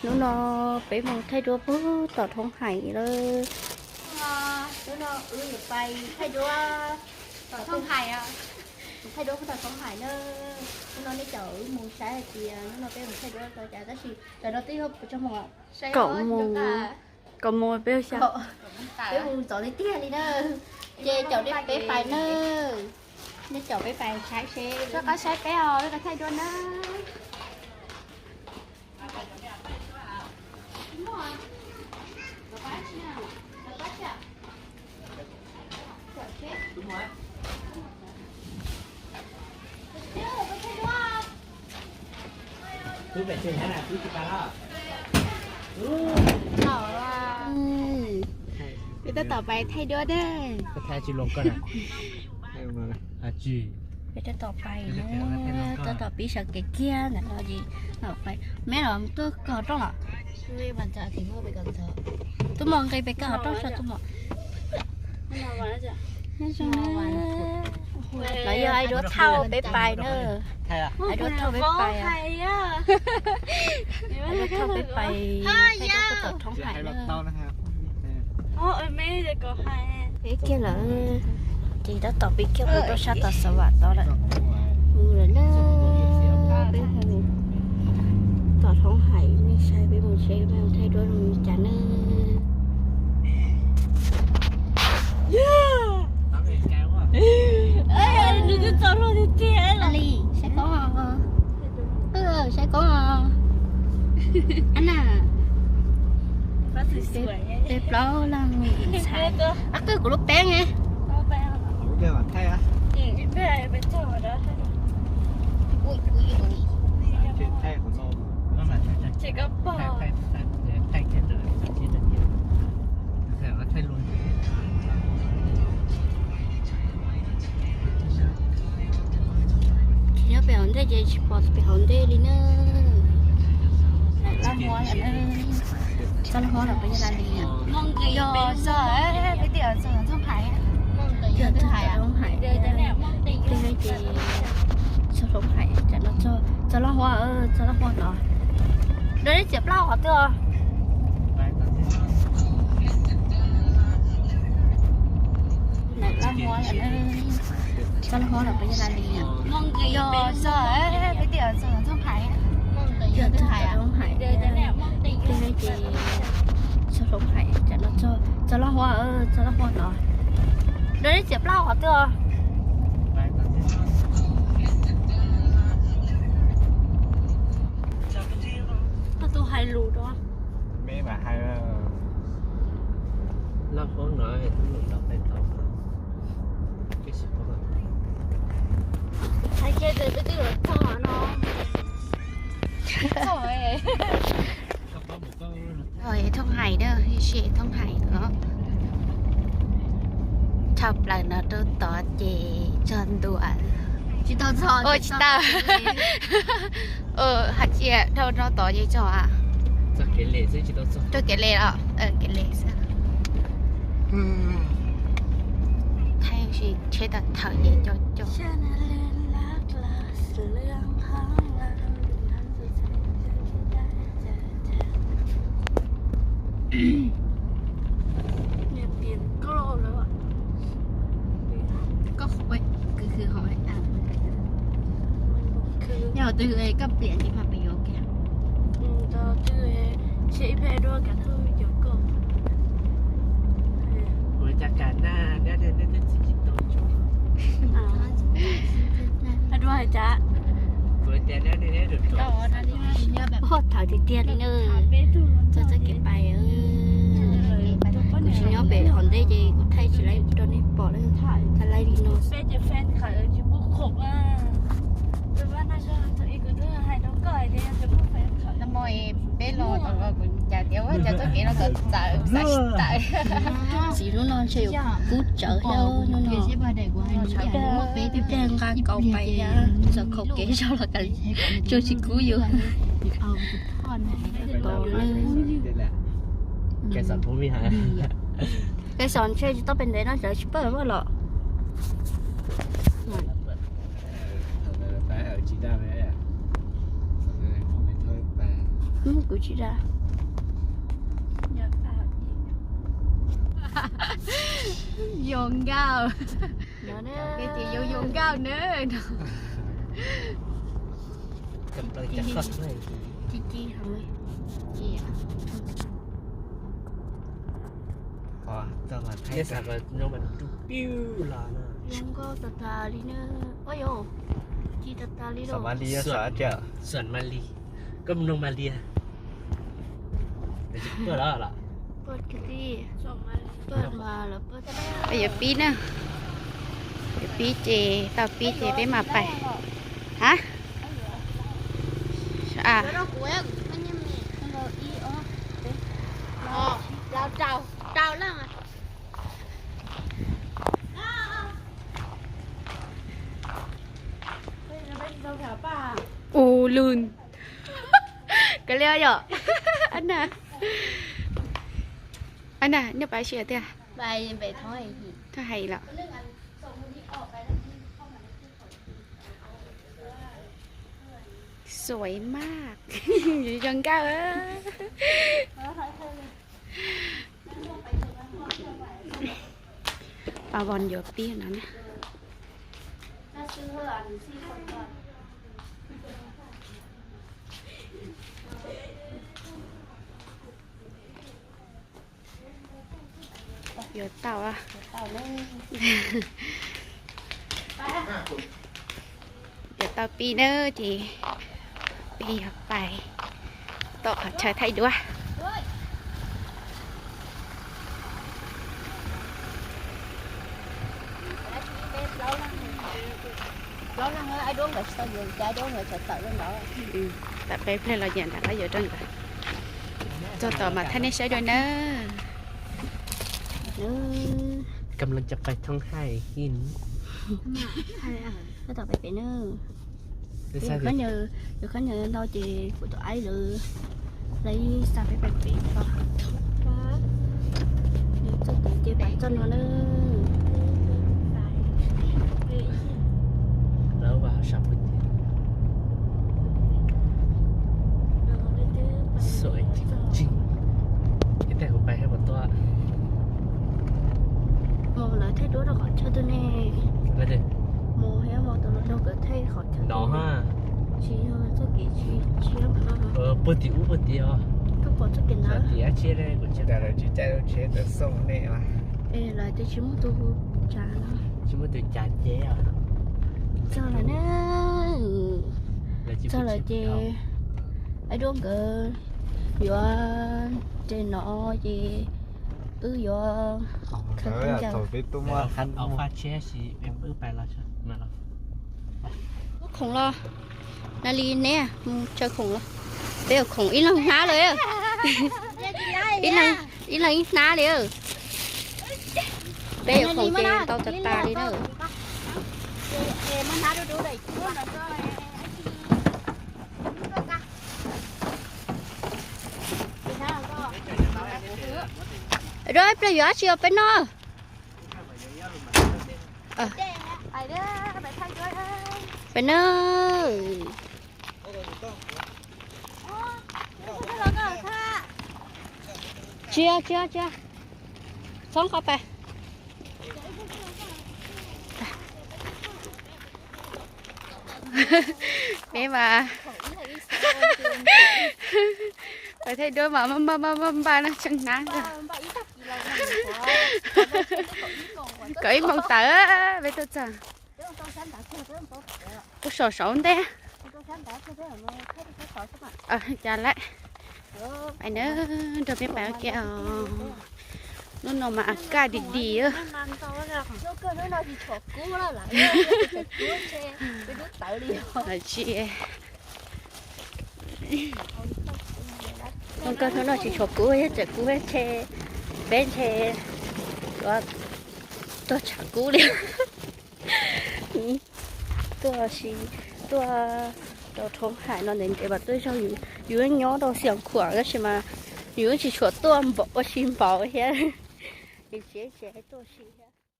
Hnub no peb mus thaij duab puag tom Thoob Hais lawm. Hnub no wb yuav pais thaij duab tom Thoob Hais, thaij duab puag tom Thoob Hais na. Hnub no nej caum wb mus saib hais tias hnub no peb mus thaij duab tau cas tab sis tam no twb yog puas tsawg moos? Kaum moos, kaum moos peb xya, peb mus ntxov li tiag li na. Ces caum nej peb pais na, nej caum peb pais saib seb, rov qab saib peb os, peb pais thaij duab na. Peb tab tom pais thaij duab na. Peb tab tom pais na, tab tom pib sawv kev kiag ntawm no ces pais. Meb los tuaj kawg rooj los? Tub Mos nqis pem kawg hauv rooj tso Tub Mos. Los yog ai duab thauj peb pais na. Ai duab thauj peb pais, ai duab thauj peb pais, peb tom Thoob Hais na. Peb kiag lawm, ces tab tom pib kiag mus rau sab tom Xav Vam tod lawm. Mus lawm na, peb mus tom Thoob Hais, nej saib peb mus seb peb mus thaij duab zoo li cas ne. Nws twb txaus luag tiag tiag li, saib koob, saib koob. Ab na, peb plaub leeg ntxhais, ab qwj kuv lub peeb ne. Tsis nyob pem hauv ntej ces tsis pom pem hauv ntej li na. Laj Huab lawm, txog Laj Huab lawm peb yog la li. Yog txog, peb twb yog txog Thoob Hais, yog Thoob Hais, Thoob Hais, twb ces txog Thoob Hais, tsam no txog Laj Huab, txog Laj Huab no. Rau nej txiav plaub qhov twg os? Laj Huab lawm, txog Laj Huab lawm peb yog la li. Yog txog, peb twb yog txog Thoob Hais, yog Thoob Hais, Thoob Hais, twb ces txog Thoob Hais, tsam no txog Laj Huab, txog Laj Huab no. Rau nej txiav plaub qhov twg os? Koj tus hais lus rau. Laj Huab no, tus lus no peb tau. Hais kiag tias peb twb yuav txog no. Txog Thoob Hais na, sim Thoob Hais os. Dhau plaws no rau tod ces txog ntua. Tsis tau txog, tsis tau. Hais tias dhau no tod ces txog. Txog kev li los, kev li xwb. Thaij tsheb tau thawm ces coj coj. Koj khwv khwv hov, yog twg koj pliam ces mas pes yuav kiag. Ua cas kam na, nej twb txi tsis tau. Huaj thawm tiag tiag li na. Txog txoj kev pais. Kuv tsis nyob pem hov ntej ces kuv thaij tsis laib rau nej pom na. Thaij laib li no. Peb los tod los kuv cas tias ua cas txoj kev no txawv txawv xav tsis tawm. Txiv hnub no ntshe yuav kub tsawv thiab hnub no. Peb nqa kaus pais thiab txog kaum kev zog los kav tsuas tsis kub yus. Tos na. Kev xom ntshe tsis tau pem ntev no txawv tsis pawj vaj los. Kuv tsis da. Yoo nkauj. Ces yoo yoo nkauj na. Ci ci heev. Zoo nkauj tas tas li na. Ua yos, ci tas tas li lauj. Xuam Malis, koj mloog Malis. Yuav pib na, yuav pib ces tau pib ces peb mam pais. Ha? U lun. Kawg li yom. Ab na, nej pais si tiag. Thaj hais los. สวยมาก Zoo nkauj. Pab Von yuav pib no na. Yuav tau, yuav tau pib na ces peb yuav pais tom qhov chaw thaij duab. Tam peb pliag los nyiam nram qab yuav rau ntawd. Txog tom mas thaij nej saib dua nawb. Kam los cov pais thoob hais hin. Tom pem pem na. Yus khaub ncaws ntau ces kuv tus aib lawv, lawv xa peb pem pem tod. Yus txoj kev ces pais txoj no na. Mus lawv thaij duab rau qhov chaw twg ne? Mus thiab mus tus hluas nkauj nkawd thaij qhov chaw twg? Tsis yog txoj kev tsis tshiab. Puag tim ub puag tim os. Koj pom txoj kev ntawd? Tsis caij lub tsheb tawm xoo ne. Es lawv twb tsis muaj tus cav no. Tsis muaj tus cav ces txog lawm na. Txog lawm ces aib duab nkawd yuav, ces no ces wb yuav khaws khaub ncaws. Khoom los, na li neb mus tsaws khoom los. Peb yuav khoom ib leeg hnab li. Ib leeg ib hnab li. Peb yuav khoom ces tau tas tas li na. Rau ib pliag yuav dab tsi os peb no? Peb na. Tsia tsia tsia. Txhob qhov pais. Peb mas pais thaij duab mas npaj npaj npaj npaj no tseem hnab. Kaum ib moos tawm peb tuaj txog. Kuv saum saum ntej. Cas lawm. Pais na, nrog peb pais ua ke os. Hnub no mas kaj dim dim. Tsis, hnub no tsis tshuav kub, yog tseem kub ntshe peb ntshe tuag tshav kub li. Tuaj si, tuaj rau Thoob Haim no ntev ntev mas tuaj zog, yus nyob rau Xeev Khuam tab sis mas yus tsis tshua tuaj npaum ua si npaum thiab. Yus tsis tsis tuaj si thiab.